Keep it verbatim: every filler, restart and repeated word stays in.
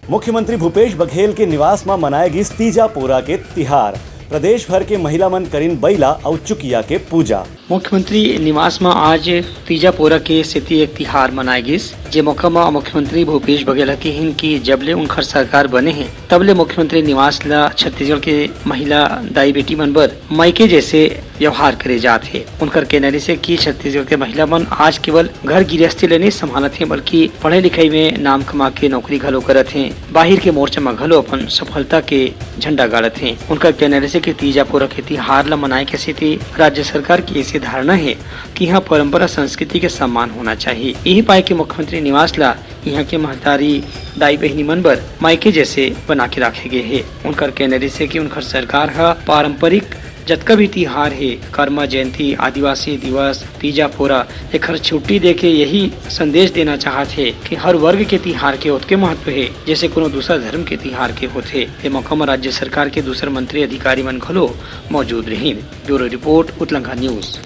मुख्यमंत्री भूपेश बघेल के निवास म मनाए गिस तीजा पोरा के तिहार। प्रदेश भर के महिला मन करिन बइला अउ चुकिया के पूजा। मुख्यमंत्री निवास म आज तीजा पोरा के सेती एक तिहार मनाए गिस, जे मौका म मुख्यमंत्री भूपेश बघेल ह किहिन कि जब ले उनखर सरकार बने हे, तब ले मुख्यमंत्री निवास ल छत्तीसगढ़ के महिला दाई बेटी मन बर मायके जैसे व्यवहार करे जात हे। उनकर कहना रिहिसे कि छत्तीसगढ़ के महिला मन आज केवल घर गिरस्ती ले नइ संभालत हे, बल्कि पढ़ाई लिखाई में नाम कमा के नौकरी घलो करत हे, बाहिर के मोर्चा म घलो अपन सफलता के झंडा गाड़त हे। उनकर कहना रिहिसे कि तीजा पोरा के तिहार ल मनाए के सेती राज्य सरकार के ऐसे धारणा हे कि यहाँ परंपरा संस्कृति के सम्मान होना चाहिए। यही पाए के मुख्यमंत्री निवास ला यहाँ के महतारी दाई बहिनी मन बर मायके जैसे बना के राखे गे हे। उनकर कहना रिहिसे कि उनकर सरकार ह पारंपरिक जतका भी तिहार हे, कर्मा जयंती, आदिवासी दिवस, तीजा पोरा, एखर छुट्टी देके यही संदेश देना चाहत हे कि हर वर्ग के तिहार के ओतके महत्व हे, जैसे कोनो दूसर धर्म के तिहार के होथे। ए मौका म राज्य सरकार के दूसर मंत्री अधिकारी मन घलो मौजूद रहिन। Bureau report, Utlangha news.